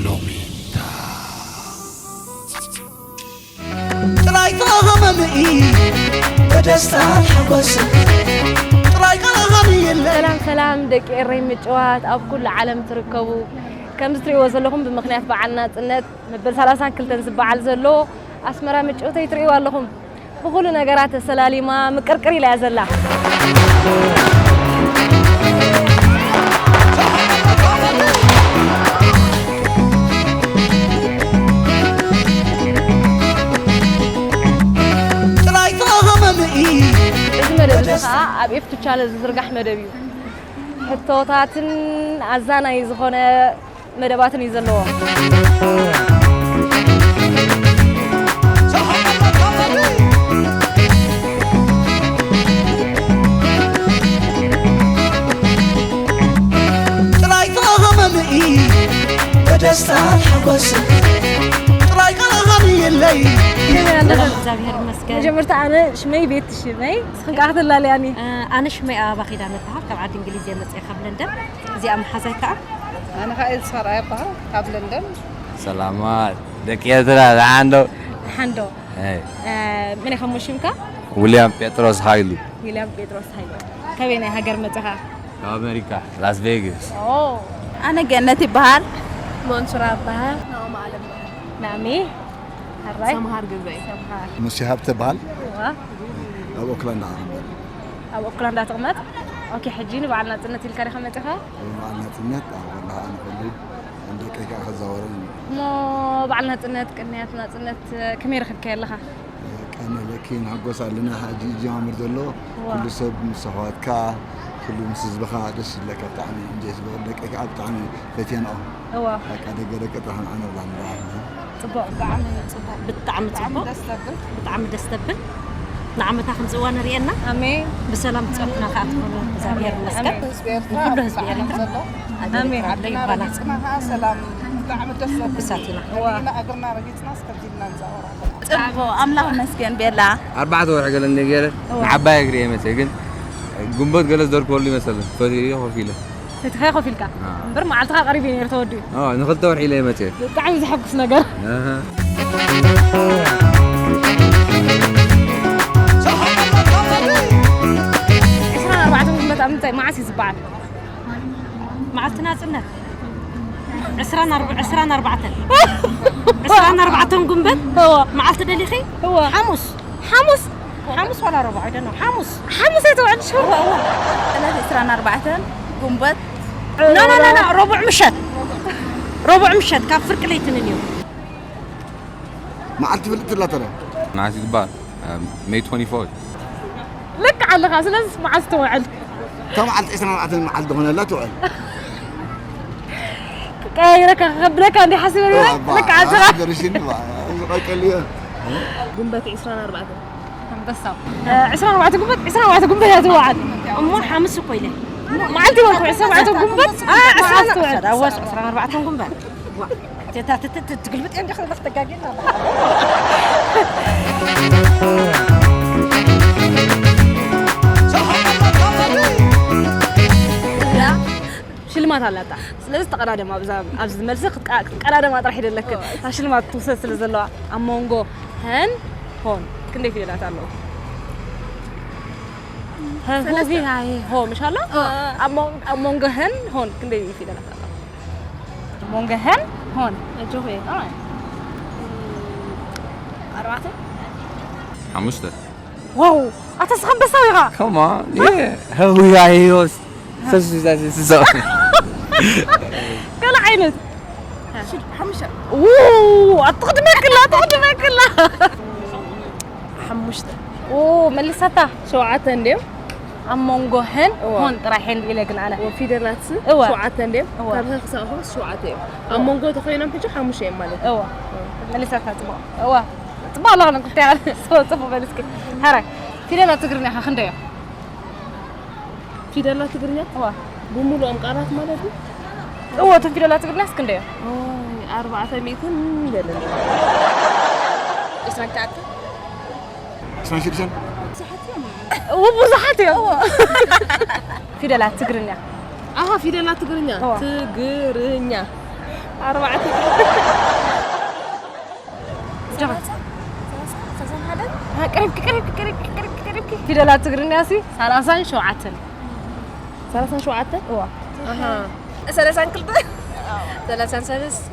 ሎሚታ ጥራይ ተሃመምኢ ብደስታን ሓጎስን ጥራይ ቀልሃኒ የለ። ሰላም ሰላም ደቂ ኤረይ ምጭዋት ኣብ ኩሉ ዓለም ትርከቡ፣ ከምዚ ትርእይዎ ዘለኹም ብምኽንያት በዓል ናጽነት መበል ሰላሳን ክልተን ዝበዓል ዘሎ ኣስመራ ምጭውተይ ትርእይዋ ኣለኹም። ብኹሉ ነገራ ተሰላሊማ ምቅርቅር ኢላ እያ ዘላ። ጥራይ ተሃመምኢ እዚ መደብ እዚ ከዓ ኣብ ኤፍቱ ቻነል ዝዝርጋሕ መደብ እዩ። ሕቶታትን ኣዛናይ ዝኾነ መደባትን እዩ ዘለዎ። ጥራይ ተሃመምኢ ብደስታን ሓጎስን ጥራይ ቀልሃኒ የለይ። ከመይ ኣለኻ? ሰላም፣ እግዚኣብሔር ይመስገን። መጀመርታ ኣነ ሽመይ ቤቲ ሽመይ፣ ንስኽን ከኣ ክትላለያኒ። እ፣ ኣነ ሽመይ ኣበባ ኪዳነ እበሃል፣ ካብ ዓዲ እንግሊዝ እየ መፅየ፣ ካብ ለንደን። እዚኣ መሓዛይ ከኣ። ኣነ ከኣ ኤልሳ ረኣያ እበሃል፣ ካብ ለንደን። ሰላማት ደቂ ኤርትራ፣ ደሓን ዶ? ደሓን ዶ? ኣይ። እ፣ መን ኢኻ እሞ ሽምካ? ዊልያም ጴጥሮስ ሃይሉ። ዊልያም ጴጥሮስ ሃይሉ። ካበየናይ ሃገር መጺኻ? ካብ ኣሜሪካ፣ ላስ ቬጋስ። ኦ። ኣነ ገነት ይበሃል። መንሱራ ይበሃል። ናኦሚ ኣለም ይበሃል። ናሚ። ሕራይ። ሰምሃር ገዛኢ። ሰምሃር። ሙሴ ሃብተ ይበሃል። እዋ። ኣብ ኦክላንድ እቕመጥ። ኣብ ኦክላንድ ትቕመጥ? ኦኬ፣ ሕጂ ንበዓል ናጽነት ኢልካ ዲኻ መጺኻ? ንበዓል ናጽነት፣ ኣዎ፣ ወላሂ ኣነ ኩሉ ንደቀይ ከኣ ከዛወረን እዩ። እሞ በዓል ናጽነት፣ ቅንያት ናጽነት ከመይ ረኺብካዮ ኣለኻ? ቀንየለኪ፣ ንሕጎስ ኣለና። ሕጂ ይጀማምር ዘሎ፣ እዋ። ኩሉ ሰብ ምስ ኣሕዋትካ፣ ኩሉ ምስ ህዝብኻ ደስ ይብለካ፣ ብጣዕሚ ኢንጆይ ዝገብር፣ ደቀይ ከኣ ብጣዕሚ ፈትየንኦ። እዋ። በቃ ደገ ደቀ ጥራሕ ንዓና ብላ ንብላ። ጽቡቕ። ብጣዕሚ ጽቡቕ። ብጣዕሚ ጽቡቕ። ደስ ዘብል። ብጣዕሚ ደስ ዘብል። ንዓመታ ክንጽዋ ንርእየና። ኣሜን። ብሰላም ትጸንሑና ከኣ ትኾኑ እግዚኣብሔር ይመስገን። ኣሜን። ህዝቢ ኤርትራ ንኩሉ ህዝቢ ኣብ ኤርትራ። ዘሎ። ኣሜን። ዓድና ይባላል። ረጊጽና ከኣ ሰላም ብጣዕሚ ደስ ዘብል። ብሳትና። እዋ። ረጊጽና እግርና ረጊጽና እስከዚ ኢልና ንዛወር ኣለና። ጽቡቕ፣ ኣምላኽ ይመስገን ቤላ። ኣርባዕተ ወርሒ ገለ እንደ ገለ እዋ። ንዓባይ እግሪ እየ መጽየ፣ ግን ጉንበት ገለ ዝደርክበሉ ይመስለኒ። ፈትየ ኮፍ ኢለ። ፈቲኻ ኮፍ ኢልካ? ኣዎ። እምበር መዓልትኻ ቀሪቡ እዩ ነይሩ ተወዲኡ። ኣዎ፣ ንኽልተ ወርሒ ኢለ እየ መጽየ። ብጣዕሚ ዘሐጉስ ነገር። ኣሃ። ዕስራን ኣርባዕተን ጉንበት ኣብ ምንታይ መዓስ እዩ ዝበዓል? መዓልቲ ናጽነት። ዕስራን ኣርባ-፣ ዕስራን ኣርባዕተን። ዕስራን ኣርባዕተን ጉንበት? እወ። መዓልቲ ደሊኺ? እወ። ሓሙስ። ሓሙስ? ሓሙስ ዋላ ረቡዕ፣ I don't know። ሓሙስ። ሓሙስ እያ ትውዕል ሽዑ? እወ፣ እወ። ዕለት ዕስራን ኣርባዕተን ጉንበት። ኖ፣ ኖ፣ ኖ፣ ኖ፣ ረቡዕ ምሸት። ረቡዕ ምሸት ካብ ፍርቂ ለይቲ ንንዮ። መዓልቲ ፍልጥቲ ኣላ ተራ። መዓስ ይግባር? ሜይ ትወንቲ ፎር። ልክዕ ኣለኻ። ስለዚ መዓስ ትውዕል? እታ መዓልቲ ዕስራን ኣርባዕተን መዓልቲ ዝኾነላ ትውዕል። ቀይረካ ከብለካ እንዲ ሓሲበ ነይረ። እዋ፣ እባ፣ ልክዕ ኣለኻ። ኣነ ደርሽኒ፣ እባ፣ እዚ ቀቀል እየ። ጉንበት ዕስራን ኣርባዕተን። ኣንበሳ። እ፣ ዕስራን ኣርባዕተን ጉንበት፣ ዕስራን ኣርባዕተን ጉንበት እያ ትውዓል። እሞ ሓሙስ እኮ ኢለ። መዓልቲ ወርሒ ዕስራን ኣርባዕተን ጉንበት፣ እ፣ ዕስራን ኣርባዕተን ትውዕል። ኣወስ ዕስራን ኣርባዕተን ጉንበት። ዋ፣ እታ ትት-፣ ትት-፣ ትግልብጥ እንዲኻ ተጋጊና። ሽልማት ኣላታ። ስለዚ ተቐዳደማ፣ ኣብዛ፣ ኣብዚ መልሲ ክትቀ-፣ ክትቀዳደማ ጥራሕ ይደለክን። እታ ሽልማት ትውሰድ ስለ ዘለዋ፣ ኣብ መንጎ ሀን ሆን ክንደይ ፊደላት ኣለዉ? ሀ፣ ሆ፣ ሰለስተ። ሂ፣ ሃ፣ ሄ፣ ሆ፣ ምሽ ኣሎ? እዎ። ኣብ መን-፣ ኣብ መንጎ ሀን ሆን ክንደይ ፊደላት ኣለዉ? ኣብ መንጎ ሀን ሆን። ኣጆኺ። ኣይ። ኣርባዕተ። ሓሙሽተ። ዋው! ኣታ ስኻ ኣንበሳ ኢኻ። Come on. Yeah. How we are heroes. ሰሱ ዛዚ ስዛው። ገለ ዓይነት። ሽድ-፣ ሓሙሽተ። ው! ኣትቕድመክላ፣ ኣትቕድመክላ። ሓሙሽተ። ው፣ መሊሳታ። ሸውዓተ እንድዮም። ኣብ መንጎ ሀን እዋ። ሆን ጥራሕ ሀን ኢለ ግን ኣነ። እዋ፣ ፊደላት ስ-፣ እዋ። ሸውዓተ እንድዮም። እዋ። ካብ ሀ ክሳብ ሆ ሸውዓተ እዮም። ኣብ መንጎ ተኾይኖም ሕጂ ሓሙሽተ እዮም ማለት እዩ። እዋ። መሊሳታ ጽቡቕ። እዋ። ጽቡቕ ኣለኻ፣ ንክልተ ያህል። ጽቡቕ፣ ጽቡቕ መሊስኪ። ሕራይ። ፊደላት ትግርኛ ከ ክንደይ እዮም? ፊደላት ትግርኛ? እዋ። ብምሉኦም ቃላት ማለት እዩ? እዎ፣ እቶም ፊደላት ትግርኛ እስክንደይ እዮም? ኦይ፣ ኣርባዕተ ሚእትን ገለን። ዕስራን ትሽዓተን። ዕስራን ሽዱሽተን። እዎ፣ ብዙሓት እዮም። እዎ። ፊደላት ትግርኛ። ኣሃ፣ ፊደላት ትግርኛ። እዋ። ትግርኛ። ኣርባዕተ። ጀመር። አ፣ ቀሪብኪ፣ ቀሪብኪ፣ ቀሪብኪ፣ ቀሪብኪ፣ ቀሪብኪ። ፊደላት ትግርኛ ሲ ሰላሳን ሸውዓተን። ሰላሳን ሸውዓተን? እዋ። ኣሃ። ሰላሳን ክልተ? ሰላሳን ሰለስተ?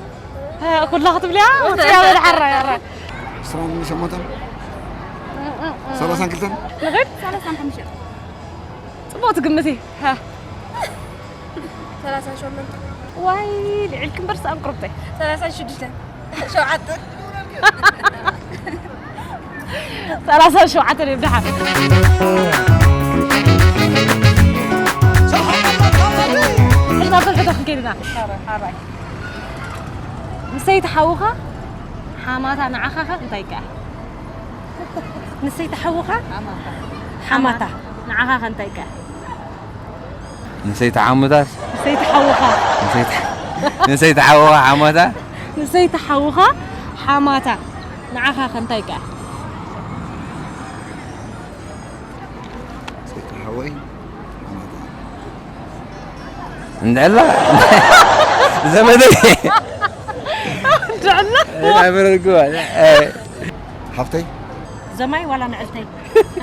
አ፣ ኩላ ክትብልያ? ውፅያ በል ሓራይ፣ ሓራይ። ዕስራን ሸሞንተን? ሰላሳን ክልተን? ንኽድ? ሰላሳን ሓሙሽተን። ፅቡቕ ትግምቲ። ሃ። ሰላሳን ሸሞንተ። ዋይ፣ ልዒልኪ እምበር ሰኣን ቁርብተይ። ሰላሳን ሽዱሽተ። ሸውዓተ። ሰላሳን ሸውዓተን እዮም ደሓን። ሕጂ ናብ ፈልፈታ ክንከይድ ኢና። ሓራይ፣ ሓራይ። ምስ ሰይቲ ሓውኻ ሓማታ ንዓኻ ኸ እንታይ ይከኣል? ንሰይቲ ሓውኻ ሓማታ። ሓማታ ንዓኻ ኸ እንታይ ይከኣል? ንሰይቲ ሓሙታስ? ንሰይቲ ሓውኻ። ንሰይቲ፣ ንሰይቲ ሓውኻ ሓማታ? ንሰይቲ ሓውኻ ሓማታ ንዓኻ ኸ እንታይ ይከኣል? ሰይቲ ሓወይ ሓማታ። እንድዕላ ዘመደይ። እንድዕላ? ኣበረግዋ። ሓፍተይ? ዘማይ ዋላ ንዕልተይ?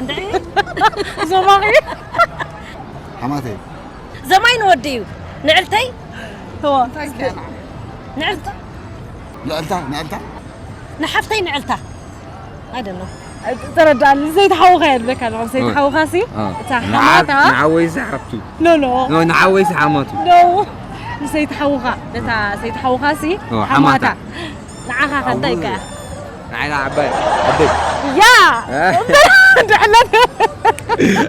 እንድዒ? ዘማኺ? ሓማተይ። ዘማይ ንወዲ እዩ። ንዕልተይ? እዋ። ንዕልታ? ንዕልታ፣ ንዕልታ? ንሓፍተይ ንዕልታ። I don't know። ተረዳእኒ። ንሰይቲ ሓውኻ እየ ዝብለካ ኣለኹ። ንሰይቲ እ። ሓውኻ ሲ እ። እታ ንዓ-፣ ሓማታ ንዓወይሲ ሓፍቱ። ኖ፣ ኖ። ኖ፣ ንዓወይሲ ሓማቱ። ኖ። ንሰይቲ ሓውኻ፣ ነታ ሰይቲ ሓውኻ ሲ እ፣ ሓማታ። ሓማታ። ንዓኻ ከ እንታይ ኣው-፣ ይከኣል? ንዓይ ንዓባይ ዓደይ። ያ! እ። ድሕነት።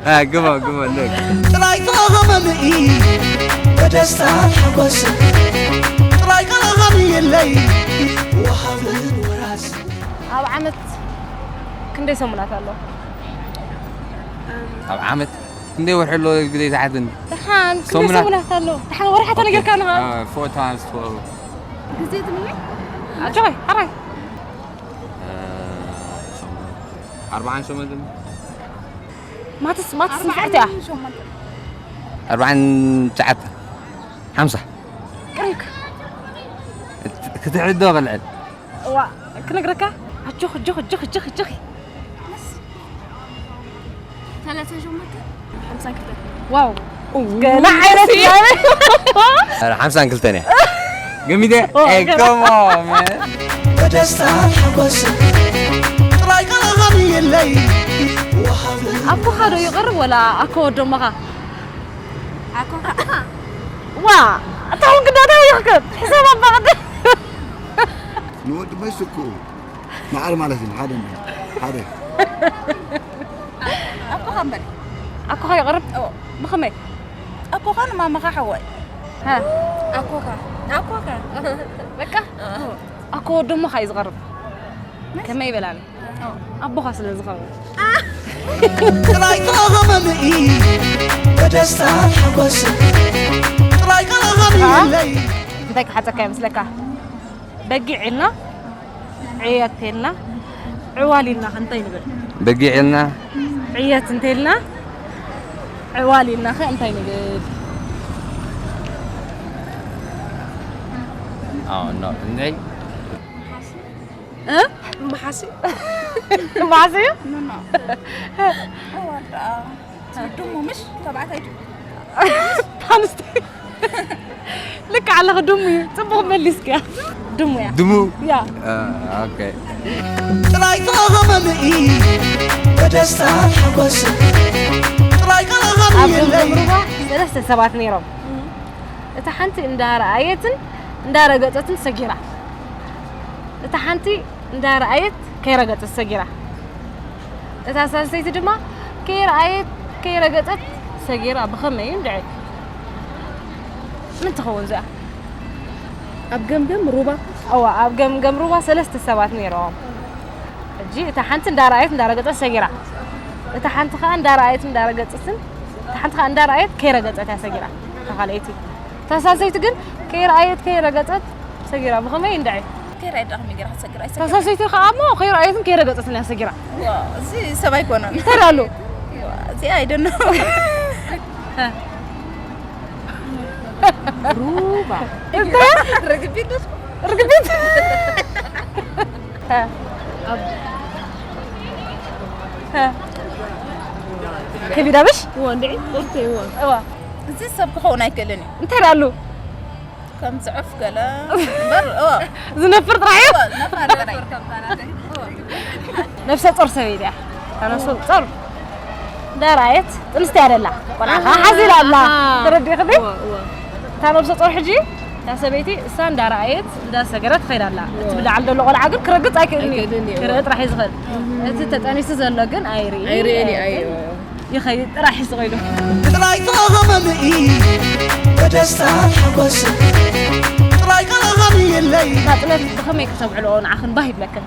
እ፣ ግባ፣ ግባ፣ ንደግ። ጥራይ ተሃመምኢ ብደስታን ሓጎስን ጥራይ ቃል ሃምየለይ ወሃብን ወራስን። ኣብ ዓመት ክንደይ ሰሙናት ኣለዉ? ኣብ ዓመት ክንደይ ወርሒ ኣሎ ግዜ ዝሓትን? ደሓን ክንደይ ሰሙናት? ሰሙናት ኣለዉ? ደሓን ወርሒ ተነገርካ ንኻ? ኦኬ። አ፣ four times twelve። ግዜ ትምኒ? ኣጆይ፣ ሓራይ። አ፣ ሰሙናት። ኣርባዓን ሸሞንተን። ማትስ፣ ማትስ ንፍዕቲ እያ። ኣርባዓን ሸሞንተን። ኣርባዓን ትሽዓተ። ሓምሳ። ቅሪብክ። ክት-፣ ክትዕዶ ክልዕል። እዋ፣ ክነግረካ? ኣጆኽ፣ ኣጆኽ፣ ኣጆኽ፣ ኣጆኽ፣ ኣጆኺ። ሰላሳ ሸሞንተ፣ ሓምሳ ክልተ። ዋው። ገና ዓይነት እያ። ኧረ፣ ሓምሳን ክልተን እያ። ገሚተ? ኦ፣ ኤ፣ ገና። Come on, man። ብደስታን ሓጎስን ጥራይ ቃል ሃምየለይ ወሃብን። ኣቦኻ ዶ ይቐርብ ወላ ኣኮ ወዶሞኻ? ኣኮኻ። ዋ፣ እታ እውን ግዳታ ይኽከብ። ሕሳብ ኣባ ቅድም። ንወዲ መይስኩ መዓር ማለት እዩ፣ ሓደ እንደ፣ ሓደ። ኣኮኻ እምበር። ኣኮኻ ይቐርብ? እዎ። ብኸመይ? ኣኮኻ ንማማኻ ሓዋይ። ሃ። ኣኮኻ። ኣኮኻ። በቃ? እዎ። ኣኮ ወዶሞኻ እዩ ዝቐርብ። ከመይ ይበላኒ? ኣቦኻ ስለ ዝኸውን። ጥራይ ተሃመምኢ ብደስታን ሓጎስን ጥራይ ቃል ሃምየለይ። እንታይ ክሓተካ ይመስለካ? በጊዕ ኢልና፣ ዕየት ኢልና፣ ዕዋል ኢልና ከ እንታይ ንብል? በጊዕ ኢልና። ዕየት እንተ ኢልና፣ ዕዋል ኢልና ከ እንታይ ንብል? ኣዎ፣ ኖ፣ እንታይ? እ? መሓሲ። መሓሲ እዩ? ኖ፣ ኖ። ኣዋዳ። ድሙ ምሽ ተባዕታይ ድሙ። ኣንስተይ። ልክዕ ኣለኺ፣ ድሙ እዩ። ጽቡቕ መሊስክያ። ድሙ እያ። ድሙ? ያ። አ፣ ኦኬ። ጥራይ ተሃመምኢ ብደስታን ሓጎስን ጥራይ ቃል ኣብ ሃምየለይ። ገምገም ሩባ ሰለስተ ሰባት ነይሮም። እታ ሓንቲ እንዳረኣየትን እንዳረገጸትን ሰጊራ። እታ ሓንቲ እንዳረኣየት ከይረገጸት ሰጊራ። እታ ሳልሰይቲ ድማ ከይረኣየት ከይረገጸት ሰጊራ። ብኸመይ እንድዒ? ምን ትኸውን እዚኣ? ኣብ ገምገም ሩባ? እዋ፣ ኣብ ገምገም ሩባ ሰለስተ ሰባት ነይሮም። ሕጂ እታ ሓንቲ እንዳረኣየት እንዳረገጸት ሰጊራ። እታ ሓንቲ ኸኣ እንዳረኣየት እንዳረገጸትን፣ እታ ሓንቲ ኸኣ እንዳረኣየት ከይረገጸት እያ ሰጊራ። እታ ካልኣይቲ። እታ ሳልሰይቲ ግን ከይረኣየት ከይረገጸት ሰጊራ። ብኸመይ እንድዒ? ከይረኣየት ዳኣ ከመይ ጌራ ክትሰግር? እታ ኣይሰግርን። ሳልሰይቲ ኸኣ እሞ ከይረኣየትን ከይረገጸትን እያ ሰጊራ። ዋ፣ እዚ ሰብ ኣይኮነን። እንታይ ደኣ ኣሎ? ዋ፣ እዚ I don't know። እ። ሩባ። እንታይ? ርግቢት ዶ? ርግቢት። እ። እ። ከቢዳ ብሽ? እዋ እንድዒ ቁርተ እዋ። እዋ። እዚ ሰብ ክኸውን ኣይክእልን እዩ። እንታይ ደኣ ኣሉ? ከም ዝዕፍ ገለ እምበር፣ እዎ። ዝነፍር ጥራሕ እዩ። እዎ፣ ዝነፍር ጥራሕ እዩ። ነፍሰ ጾር ሰበይቲ እያ። እታ ነፍሰ ጾር እንዳራየት ጥንስቲ ያደላ ቆልዓ ሓዚላ ኣላ። ኣሃ። ተረዲእኽኒ? እዎ፣ እዎ። እታ ነፍሰ ጾር ሕጂ እታ ሰበይቲ እሳ እንዳራየት እንዳሰገረት ትኸይድ ኣላ። እቲ ብላዕሊ ዘሎ ቆልዓ ግን ክረግጽ ኣይክእልን እዩ። ኣይክእልን እዩ፣ ክርኢ እዎ። ጥራሕ እዩ ዝኽእል። እቲ ተጠኒሱ ዘሎ ግን ኣይርኢ ኣይርእን እዩ። ይኸይድ ጥራሕ እዩ ዝኸይዱ። ጥራይ ተሃመልኢ ብደስታ ሓጎስ ጥራይ ቀለሃም የለይ ናጽነት ብኸመይ ክተብዕልኦ ንዓኽን ባህ ይብለክን?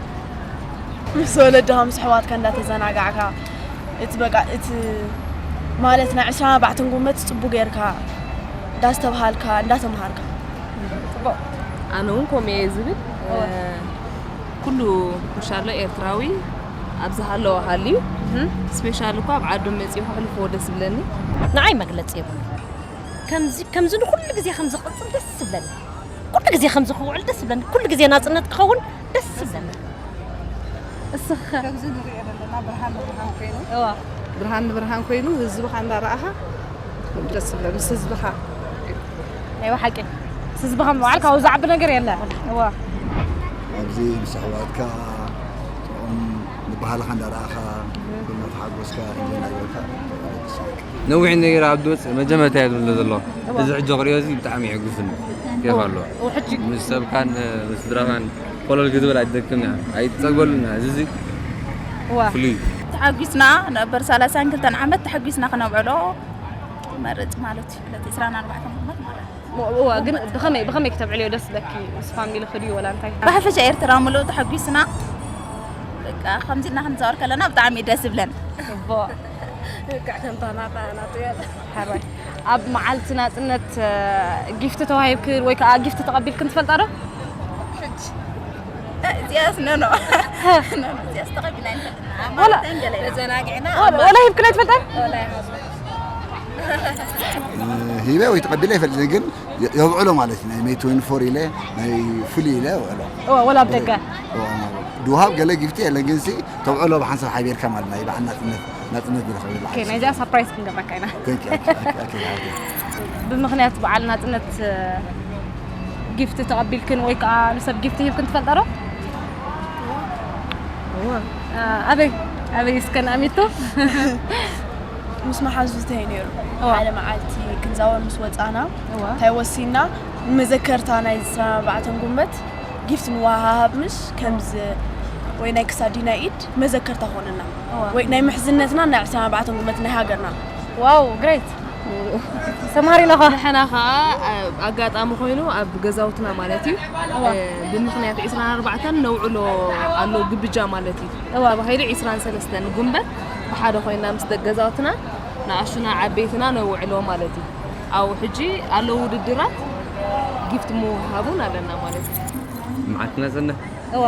ምስ ወለድኻ ምስ ኣሕዋትካ እንዳተዘናጋዕካ እቲ በቃ እቲ ማለት ናይ ዕስራን ኣርባዕተን ጉመት ጽቡቅ ጌርካ እንዳስተብሃልካ እንዳተምሃርካ ጽቡቅ። ኣነ እውን ከምኡ እየ ዝብል ኩሉ ኩሻሎ ኤርትራዊ ኣብዚ ሃለዎ ሃልዩ ስፔሻሊ እኳ ኣብ ዓዶም መፂኡ ከሕልፍዎ ደስ ዝብለኒ። ንዓይ መግለፂ የብሉ። ከምዚ ከምዚ ንኩሉ ግዜ ከምዚ ክቕፅል ደስ ዝብለኒ። ኩሉ ግዜ ከምዚ ክውዕል ደስ ዝብለኒ። ኩሉ ግዜ ናፅነት ክኸውን ደስ ዝብለኒ። እስኸ ከምዚ ንሪኦ ዘለና ብርሃን ንብርሃን ኮይኑ እዋ ብርሃን ንብርሃን ኮይኑ ህዝብኻ እንዳረኣኻ ደስ ዝብለ ምስ ህዝብኻ ናይ ብሓቂ ምስ ህዝብኻ ምውዓል ካብኡ ዝዓቢ ነገር የለ። እዋ ኣብዚ ምስ ኣሕዋትካ ጥዑም ንባህልኻ እንዳረኣኻ ኩልና ተሓጎስካ እንጀና ይበልካ። ነዊሕ ነገር ኣብ ድወፅ መጀመርታ እየ ዝብሎ ዘሎ። እዚ ሕጂ ክሪኦ እዚ ብጣዕሚ የሕጉስኒ። ኬፍ ኣለዎ። ሕጂ ምስ ሰብካን ምስ ስድራኻን ኮለል ክትብል ኣይትደክም እያ። ኣይትፀግበሉን እያ። እዚ እዚ እዋ ፍሉይ እዩ። ተሓጒስና ነበር ሰላሳን ክልተን ዓመት ተሓጒስና ክነብዕሎ ይመርፅ ማለት እዩ። ነቲ ዕስራን ኣርባዕተን ዓመት ማለት እዩ። እዋ ግን ብኸመይ ብኸመይ ክተብዕልዮ ደስ ዝብለኪ? ምስ ፋሚሊ ክድዩ ወላ እንታይ? ብሓፈሻ ኤርትራ ምሉእ ተሓጒስና በቃ ከምዚ ኢልና ክንዛወር ከለና ብጣዕሚ እዩ ደስ ዝብለን። እቦ ልክዕ ከምታ ናታ ናቱ እያ። ሓራይ ኣብ መዓልቲ ናጽነት ጊፍቲ ተዋሂብክን ወይ ከዓ ጊፍቲ ተቐቢልክን ትፈልጣ ዶ? እዚኣስ ኖ ኖ ኖ ኖ እዚኣስ ተቐቢልና ኣይንፈልጥን። ኣብ ማለተን ገለ ኢና። ተዘናጊዕና ወላ ሂብክን ኣይትፈልጣን? ወላ ይሃዙ ሂበ ወይ ተቐቢለ ይፈልጥ ግን የብዕሎ ማለት እዩ። ናይ ሜይ ትወንቲ ፎር ኢለ ናይ ፍሉይ ኢለ የብዕሎ። እወ፣ ወላ ኣብ ደገ። እወ፣ ድውሃብ ገለ ጊፍቲ የለን ግን ሲ ተብዕሎ ብሓንሳብ ሓቢርካ ማለት ናይ በዓል ናጽነት ናጽነት ዝረኸበሉ ኦኬ፣ ሓንሳብ። ናይዚኣ ሳፕራይዝ ክንገብረካ ኢና። Thank you, okay, okay, okay. ብምኽንያት በዓል ናጽነት ጊፍቲ ተቐቢልክን ወይ ከዓ ንሰብ ጊፍቲ ሂብክን ትፈልጣ ዶ? እወ። አ፣ ኣበይ ኣበይ እስከ ንኣሚቱ? ምስ መሓዙተይ ነይሩ። እዋ። ሓደ መዓልቲ ክንዛወር ምስ ወፃና እዋ። እንታይ ወሲና ንመዘከርታ ናይ ዕስራን ኣርባዕተን ጉንበት ጊፍት ንወሃሃብ ምሽ ከምዚ ወይ ናይ ክሳድ ናይ ኢድ መዘከርታ ኮነና እዋ። ወይ ናይ ምሕዝነትና ናይ ዕስራን ኣርባዕተን ጉንበት ናይ ሃገርና ዋው ግሬት ሰማሪና ኸ ንሕና ከዓ ኣጋጣሚ ኮይኑ ኣብ ገዛውትና ማለት እዩ ብምክንያት ዕስራን ኣርባዕተን ነውዕሎ ኣሎ ግብጃ ማለት እዩ እዋ። ተባሂሉ ዕስራን ሰለስተን ጉንበት ብሓደ ኮይና ምስ ደቂ ገዛውትና ንኣሹና ዓበይትና ነውዕሎ ማለት እዩ። ኣብኡ ሕጂ ኣለዉ ውድድራት ጊፍት ምውሃቡን ኣለና ማለት እዩ። መዓልቲ ናጽነት እዋ።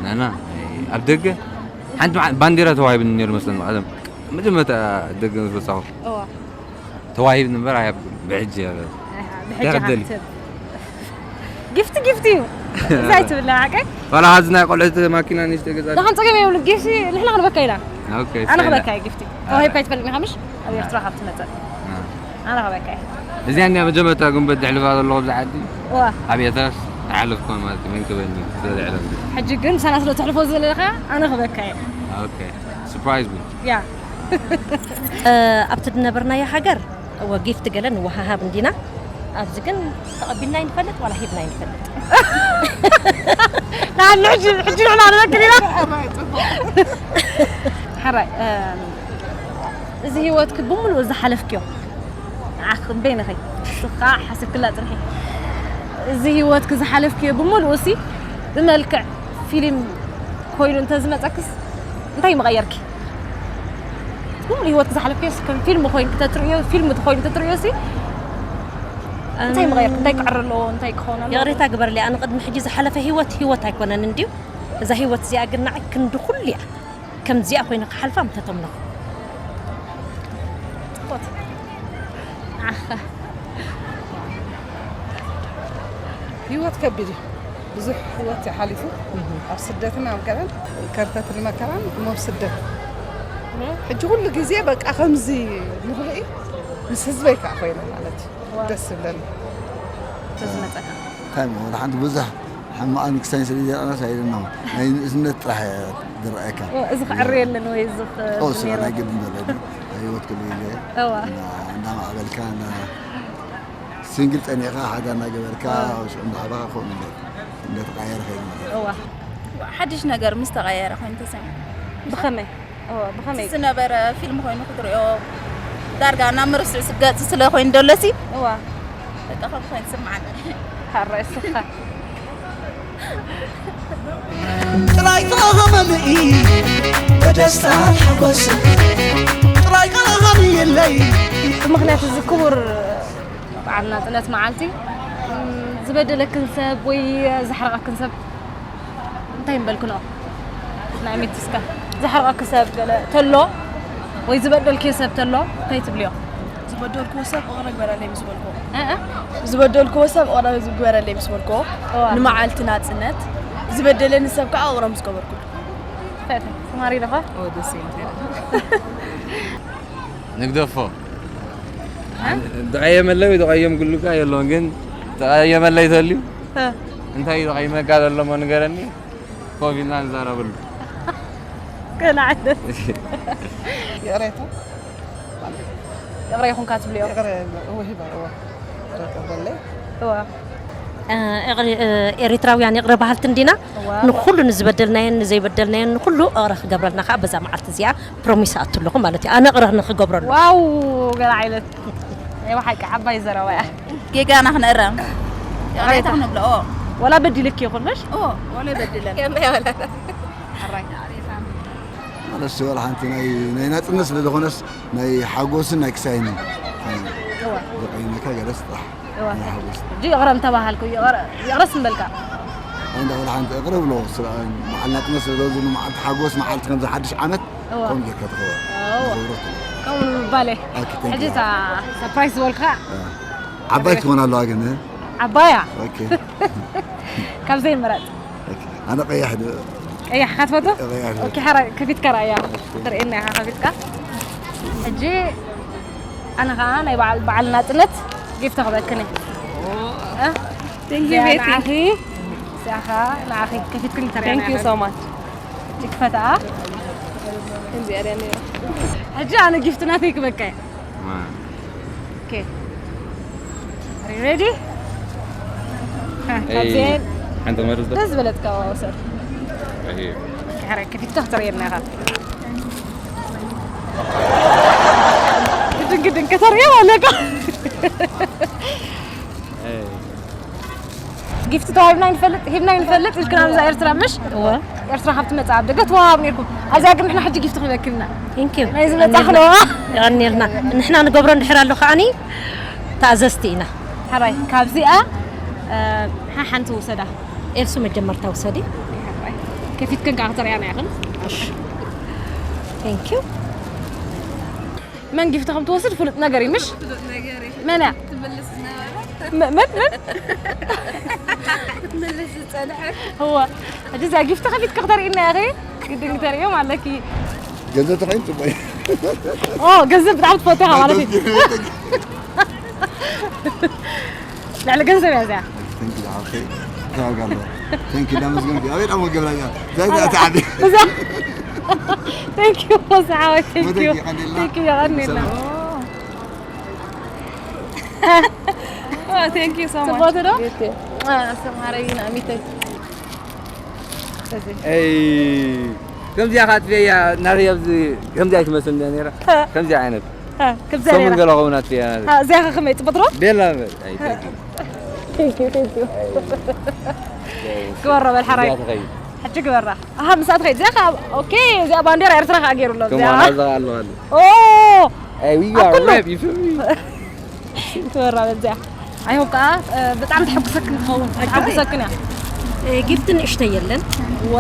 ናና ኣብ ደገ ሓንቲ መዓ- ባንዴራ ተዋሂብኒ ነይሩ መስለኒ ቀደም መጀመርታ ደገ ምስ ወጻኹ እዋ። ተዋሂብኒ እምበር ኣያ ብሕጂ እያ። ብሕጂ ደርደሊ። ሃብትም ጊፍቲ ጊፍቲ እዩ እንታይ ትብላ ሓቀይ ዋላ ሀዚ ናይ ቆልዑት ማኪና ንእሽተይ ገዛ ዳኸም ፀገም የብሉ ጊፍቲ ንሕና ክንበካ ኢና ኦኬ ኣነ ሰይዳ። ክበካ እየ ጊፍቲ ተዋሂብካ ይትፈልጥ ኢኻ ምሽ ኣብ ኤርትራ ካብ ትመፅእ ኣነ ክበካ እየ እዚኣ እንዲያ መጀመርታ ጉንበት ድሕልፋ ዘለኹ ኣብዚ ዓዲ ዋ ኣብ ኤርትራስ ኣይሓለፍኩን ማለት እዩ መን ክበኒ ስለ ዘዕለምኒ ሕጂ ግን ምሳና ስለ ትሕልፎ ዘለኻ ኣነ ክበካ እየ ኦኬ ሰርፕራይዝ ሚ ያ ኣብቲ ዝነበርናዮ ሃገር እወ ጊፍት ገለ ንወሃሃብ እንዲና ኣብዚ ግን ተቐቢልና ይንፈልጥ ዋላ ሂብና ይንፈልጥ ንዓኒ ሕጂ ሕጂ ንሕና ንበክል ኢና ሓራይ እዚ ህይወትኪ ብምሉኡ ዝሓለፍክዮ ንዓኺ በይንኺ ንስኻ ሓሲብክላ ፅንሒ እዚ ህይወትኪ ዝሓለፍክዮ ብምሉኡ ሲ ብመልክዕ ፊልም ኮይኑ እንተዝመፀክስ እንታይ ምቐየርኪ? ሙሉ ህይወት ዝሓለፍክዮ ከም ፊልም ኮይኑ ከተትርእዮ ፊልም ተኮይኑ ተትርእዮ ሲ እንታይ ምቐየርኪ እንታይ ክዕረ ኣለዎ እንታይ ክኾን ኣለዎ ይቕሬታ ግበርለይ ኣነ ቅድሚ ሕጂ ዝሓለፈ ህይወት ህይወት ኣይኮነን እንድዩ እዛ ህይወት እዚኣ ግን ንዓይ ክንዲ ኩሉ እያ ከምዚኣ ኮይነ ክሓልፋ ምተተምነኹ ጽቡቅ ህይወት ከቢድ እዩ። ብዙሕ ህይወት እዩ ሓሊፉ። ኣብ ስደትን ኣብ ገለን ከርተትን መከራን እሞ ኣብ ስደት። ሕጂ ኩሉ ግዜ በቃ ከምዚ ንኽርኢ ምስ ህዝበይ ከዓ ኮይነ ማለት እዩ። ደስ ዝብለኒ። ተዝመፀካ እንታይ እሞ ወላ ሓንቲ ብዙሕ ሕማቕ ንክሳይን ስለ ዘርኣናስ ኣይደናው ናይ ንእስነት ጥራሕ እያ ዝረኣየካ። እዚ ክዕሪ የለን ወይ እዚ ኦ ስለ ናይ ግድን ዘሎ ህይወት ክሉ ኢለ እዋ እንዳማዕበልካ ሲንግል ፀኒዕካ ሓደ እናገበርካ ሽዑ እንዳሓባኻ ከምኡ እንዳተቃየረ ከይዱ ማለት እዩ። እዋ ሓድሽ ነገር ምስ ተቐየረ ኮይኑ ተሰሚዑ ብኸመይ እዋ ብኸመይ ዝነበረ ፊልም ኮይኑ ክትሪኦ ዳርጋ ናብ መርስዑ ስገጽ ስለ ኮይኑ ደሎሲ እዋ በቃ ከም ኮይኑ ስምዓኒ ሓራይ ስኻ ጥራይ ተሃመምኢ በደስታ ሓጎስ ጥራይ ቀላሃም የለይ ብምኽንያት እዚ ክቡር በዓል ናጽነት መዓልቲ ዝበደለክን ሰብ ወይ ዘሕረቐክን ሰብ እንታይ ምበልክኖ ናይ ሚትስካ ዘሕረቐኪ ሰብ ገለ ተሎ ወይ ዝበደልክዮ ሰብ ተሎ እንታይ ትብልዮ ዝበደልክዎ ሰብ እቕረ ግበረለይ ምስ በልክዎ ዝበደልክዎ ሰብ እቕረ ግበረለይ ምስ በልክዎ ንመዓልቲ ናፅነት ዝበደለኒ ሰብ ከዓ እቕረ ምስ ገበርኩ ተማሪ ኢለኻ ንግደፎ ዝቐየመለይ ወይ ዝቐየምኩሉ እኳ የለውን ግን ዝቐየመለይ ተልዩ እንታይ እዩ ዝቐይመካ ዘሎ እሞ ንገረኒ ኮፍ ኢልና ንዛረበሉ ገለ ዓይነት ይቕሬታ ይቕረ ይኹንካ ትብልዮ ይቕረ እወ ሂባ እወ ይቕረ ቀበለይ እወ ኤሪትራውያን ይቕረ በሃልቲ እንዲና ንኩሉ ንዝበደልናዮን ንዘይበደልናዮን ንኩሉ እቕረ ክገብረልና ከዓ በዛ መዓልቲ እዚኣ ፕሮሚስ ኣቱ ኣለኹ ማለት እዩ ኣነ እቕረ ንክገብረሉ ዋው ገለ ዓይነት ናይ ብሓቂ ዓባይ ዘረባ እያ ጌጋና ክንእረም ይቕሬታ ክንብሎ ወላ በዲልክ ይኹን ምሽ ወላ ይበድለን ማለት ወላ ሓንቲ ናይ ናይ ናጽነት ስለ ዝኾነስ ናይ ሓጎስን ናይ ክሳይን ዘቀይመካ ገለስ ጥራሕ ናይ ሓጎስ እጂ ይቕረ እንተባሃልኩ ይቕረስ ንበልካ እንዳ ወላ ሓንቲ እቕረ ብሎ ስለ በዓል ናጽነት ስለ ዝኾነ መዓልቲ ሓጎስ መዓልቲ ከምዚ ሓድሽ ዓመት ከምኡ ጌርካ ትኸዋ ከምኡ ምባለ ሕጂ እታ ሰርፕራይዝ ዝበልካ ዓባይ ትኾን ኣለዋ ግን ዓባያ ኦኬ ካብ ዘይምረጥ ኣነ ቀያሕ ዶ ቀያሕ ካትፈቶ ቀያሕ ዶ ኦኬ ሓራ ከፊትካ ራእያ ትርእየና ኢኻ ከፊትካ ሕጂ ኣነ ኸዓ ናይ በዓል በዓል ናጽነት ጊፍት ክበክን እየ Thank you ቤቲ ንዓኺ እዚኣ ኸዓ ንዓኺ ከፊትክን ተርእያ Thank you so much ይክፈታ እንዚኣ ሪያ ነይራ ሕጂ ኣነ ጊፍት ናተይ ክበካ እየ Okay. Are you ready? ሓንቲ መርዝ ዶ? ደስ ዝበለትካ ወሰድ። ሕራይ ከፊትካ ክትርእየና ኢኻ። ግድን ግድን ከተርእዮ ኣለካ። ጊፍት ተዋሂብና ይንፈልጥ ሂብና ይንፈልጥ ኢልክና ብዛ ኤርትራ ምሽ እወ ኤርትራ ካብ ትመጽእ ኣብ ደገ ተዋሃብ ነርኩም ኣብዚኣ ግን ንሕና ሕጂ ጊፍት ክንበክልና ቴንኪዩ ናይ ዝመጻ ክለዋ የቐንየልና ንሕና ንገብሮ እንድሕር ኣሎ ከዓኒ ተኣዘዝቲ ኢና ሓራይ ካብዚኣ ሓንቲ ውሰዳ ኤልሱ መጀመርታ ውሰዲ ከፊትክን ከዓ ክተርእያና ኢኽን ቴንኪዩ መን ጊፍቲ ከም ትወስድ ፍሉጥ ነገር እዩ ምሽ መን እያ መን መን ትምልስ ዝፀንሐት እዋ ሕጂ እዛ ጊፍቲ ከፊትካ ክተርእይና ኢኺ ግድን ክተርእዮም ኣለኪ ገንዘብ ተኸይኑ ፅቡቅ ኦ ገንዘብ ብጣዕሚ ትፈትያ ማለት እዩ ልዕሊ ገንዘብ እያ እዚኣ ቴንኪ ዳመስገን ኣበይ ዳሞ ገብራ እዛ እዛ ተዓቢ ቴንኪ ሞሳሓወይ ቴንኪ ቴንኪ የቐኒልና Thank you so much. ጽቡቅ ዶ ኣስተምሃረይ ንኣሚተይ ከምዚኣ ካትበያ ናተይ ኣብዚ ከምዚኣ ኣይትመስል እያ ነራ ከምዚኣ ዓይነት ከምዚኣ ሰሙን ገለ ኸውን ኣትበያ እዚኣ ከመይ ጽቡቅ ዶ ቤላ በል ኣይ ግበራ በል ሓራይ ሕጂ ግበራ ኣሃ ምሳት ኸይድ እዚኣ ኦኬ እዚኣ ባንዴራ ኤርትራ ከዓ ገይሩ ኣሎ እዚኣ ከማን ኣዛ ኣለዋል ኦ Hey, we got rap, you feel me? ክበራ በዚያ ኣይሆብ ከዓ ብጣዕሚ ተሐጉሰክን ትኸውን ተሐጉሰክን እያ ጊፍት ንእሽተይ የለን ዋ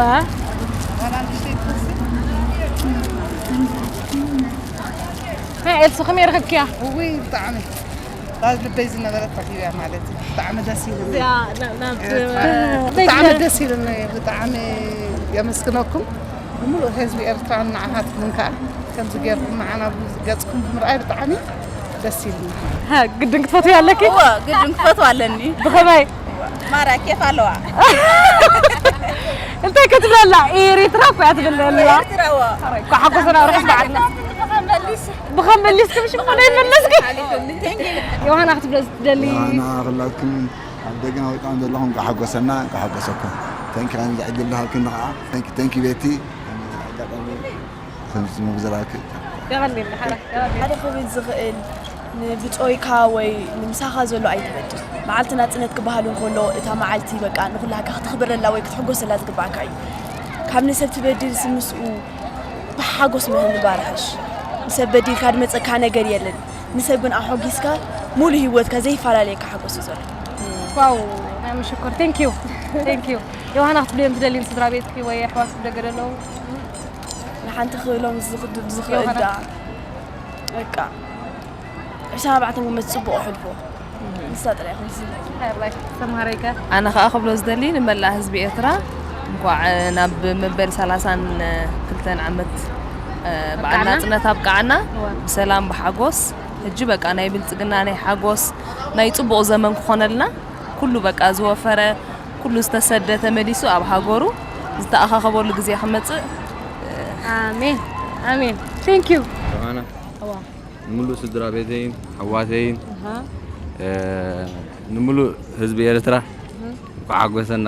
ኤልሱ ከመይ ረኸብክያ እውይ ብጣዕሚ ኣብ ልበይ ዝነበረት ረኺበያ ማለት እዩ። ብጣዕሚ ደስ ኢሉኒ። እዚኣ ናብ ናብ ብጣዕሚ ደስ ኢሉኒ። ብጣዕሚ የመስግነኩም። ብምሉእ ህዝቢ ኤርትራ ንዓኻትኩም ከኣ ከምዚ ጌርኩም ንዓና ገጽኩም ብምርኣይ ብጣዕሚ ደስ ኢሉኒ። ግድን ክትፈትዊ ኣለኪ? እዎ ግድን ክፈትዋ ኣለኒ። ብኸመይ? ማራ ኬፍ ኣለዋ። እንታይ ክትብለላ? ኤሪትራ እኮ እያ ትብለላ። ኤርትራ እዎ። እኮ ሓጎሰና ርሑስ በዓልና። ብኸም መሊስኪ ምሽ ብኸመይ መለስኪ? ዮሃና ክትብለ ትደሊ? ዮሃና፣ ኩላትኩም ኣብ ደገና ወይጣን ዘለኹም እንኳዕ ሓጎሰና፣ እንኳዕ ሓጎሰኩም። Thank you፣ ከምዚ ዕድል ዝሃብክኒ ከዓ። Thank you፣ thank you ቤቲ። ኣጋጣሚ ከምዚ ምብዘራክ የቐኒልና ሓራ፣ የቐኒልና። ሓደ ክብል ዝኽእል ንብጾይካ ወይ ንምሳኻ ዘሎ ኣይትበድል። መዓልቲ ናጽነት ክበሃል እንከሎ እታ መዓልቲ በቃ ንኹላካ ክትኽብረላ ወይ ክትሕጎሰላ ዝግባኣካ እዩ። ካብ ንሰብ ትበድል ምስኡ ብሓጎስ ምንባር ይሓሽ። ንሰብ በዲልካ ዝመጸካ ነገር የለን። ንሰብ ግን ኣሖጊስካ ሙሉ ህይወትካ ዘይፈላለየካ ሓጎስ እዩ ዘሎ። ዋው ናይ ምሽኮር thank you thank you። ዮሃና ክትብልዮም ትደልዩ ንስድራ ቤትኪ ወይ ኣሕዋትኪ ደገ ዘለዉ? ንሓንቲ ክብሎም ዝኽእል ዳ በቃ ዕስራን ኣርባዕተን ዓመት ጽቡቕ ኣሕልፎ። ንሳ ጥራይ ይኹን ዝብል። ተምሃራይካ ኣነ ከዓ ክብሎ ዝደሊ ንመላእ ህዝቢ ኤርትራ እንኳዕ ናብ መበል ሰላሳን ክልተን ዓመት በዓል ናጽነት ኣብቃዓና። ብሰላም ብሓጎስ ሕጂ በቃ ናይ ብልጽግና ናይ ሓጎስ ናይ ጽቡቕ ዘመን ክኾነልና ኩሉ በቃ ዝወፈረ ኩሉ ዝተሰደ ተመሊሱ ኣብ ሃገሩ ዝተኣኻኸበሉ ግዜ ክመጽእ ኣሜን ኣሜን thank you። ዮሃና ንምሉእ ስድራ ቤተይን ኣሕዋተይን ንምሉእ ህዝቢ ኤርትራ እንኳዕ ሓጎሰና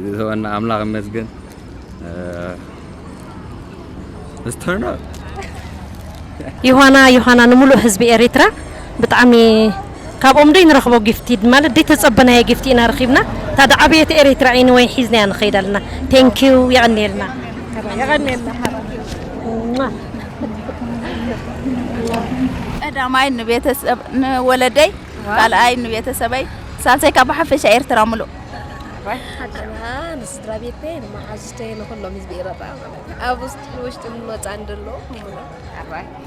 ዝህበና ኣምላኽ ይመስገን። ዮሃና ዮሃና ንምሉእ ህዝቢ ኤሪትራ ብጣዕሚ ካብኦም ደይ ንረኽቦ ጊፍቲ ማለት ደይ ተጸበናዮ ጊፍቲ ኢና ረኺብና። እታ ደዓበየት ኤሪትራ ኢንወይ ሒዝናያ ንኸይድ ኣለና። Thank you የቐንየልና። ቀዳማይ ንቤተሰብ ንወለደይ ካልኣይ ንቤተሰበይ ሳልሳይ ካብ ብሓፈሻ ኤርትራ ምሉእ ንስድራ ቤተይ ንመሓዙተይ ንኩሎም ህዝቢ ኤረትራ ማለት ኣብ ውሽጥን ወፃን ደሎ ምሙላ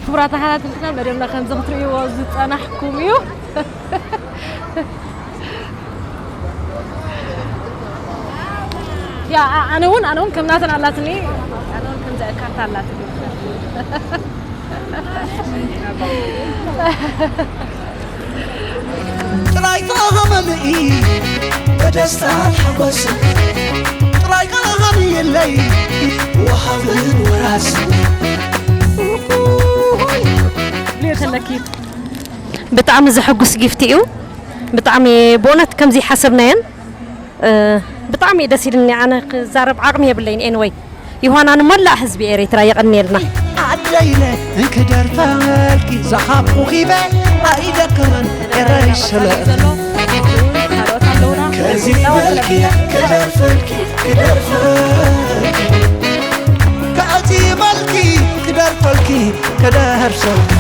ክቡራት ተኸታተልትና መደብና ከምዚ ክትርእይዎ ዝፀናሕኩም እዩ። ያ ኣነ እውን ኣነ እውን ከም ናተን ኣላትኒ ኣነ እውን ከምዚ ኣካልታ ኣላትኒ ጥራይ ተሃመልኢ ብደስታ ሓጎስ ጥራይ ቃልሃኒ የለይ ወሃብን ወራስ ብልዮ ከለኪ ብጣዕሚ ዘሐጉስ ጊፍቲ እዩ። ብጣዕሚ ብእውነት ከምዚ ሓሰብናየን ብጣዕሚ ደስ ኢልኒ። ኣነ ክዛረብ ዓቕሚ የብለይን። Anyway ዮሃና ንመላእ ህዝቢ ኤሪትራ የቐንየልና። ኣደይነ እንክደርፈልኪ ዝሃብኩኺበ ኣይደክምን ኤረይ ስለ ከዚበልኪ ክደርፈልኪ ክደርፈልኪ ከዚበልኪ ክደርፈልኪ ክደርሰልኪ